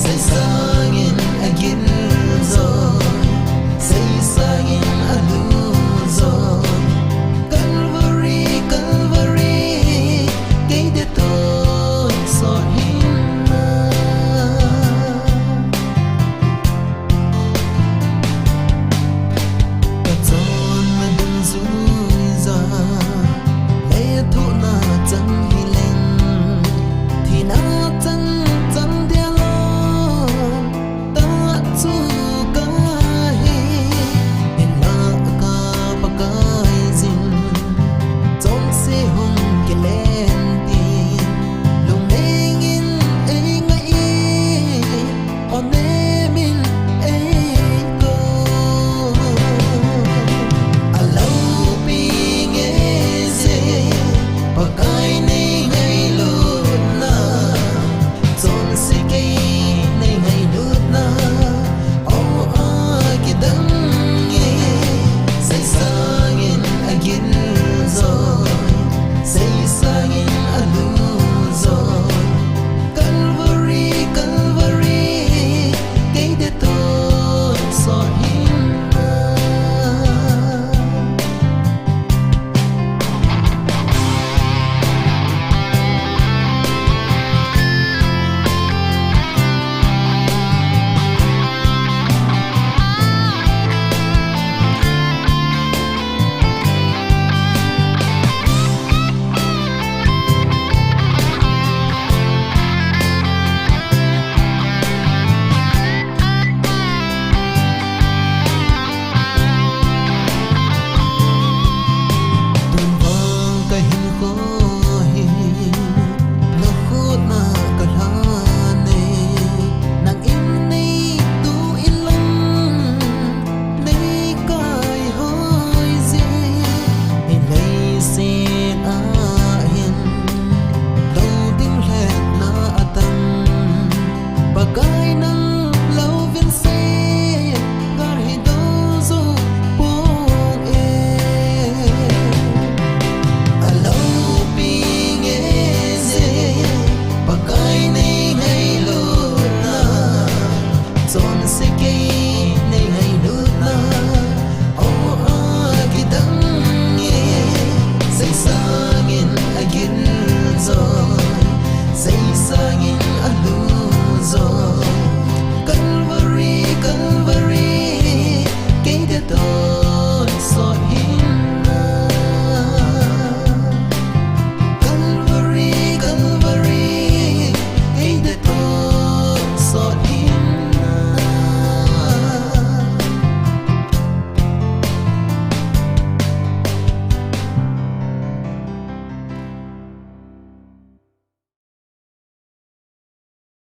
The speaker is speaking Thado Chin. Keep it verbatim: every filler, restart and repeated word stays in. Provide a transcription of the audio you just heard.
Seisangin agin joi, seisangin alu joi. Calvary, Calvary, kei deitah sot hin na. Kachonna dungjuija, lethuhna chang hileng, thina chang chang dia lou, tah chu kahi, hinlah ka Pakaiyin, chonse hung kilen tin, lungnengin eingai, onemin eikou. Aloupi nge je, Pakai nei ngailutna, chonse kei